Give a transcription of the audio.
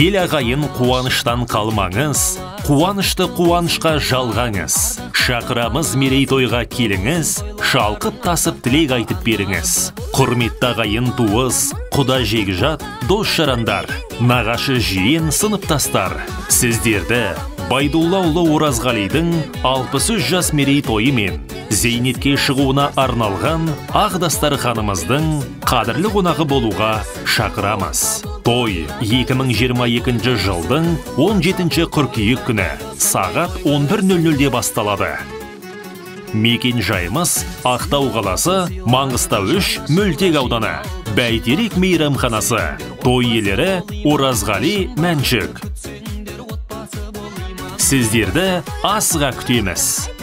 Кел ағайын, қуаныштан қалмаңыз, қуанышты қуанышқа жалғаңыз. Шақырамыз мерейтойға, келіңіз, шалқып тасып тілек айтып беріңіз. Құрметті ағайын туыс, құда жекжат, дос жарандар, нағашы жиен, сыныптастар, сіздерді Байдуллаұлы Оразғалидың 63 жас мерейтойы зейнетке шығуына арналған ақ дастарханымыздың қадірлі қонағы болуға шақырамыз. Той 2022 жылдың 17 қыркүйек күні сағат 11:00-де басталады. Мекен жайымыз: Ақтау қаласы, Маңғыстау 3, Мөлтек ауданы, Бәйтерек мейрамханасы. Той иелері Оразғали, Мәншүк. Сіздерді асыға күтеміз.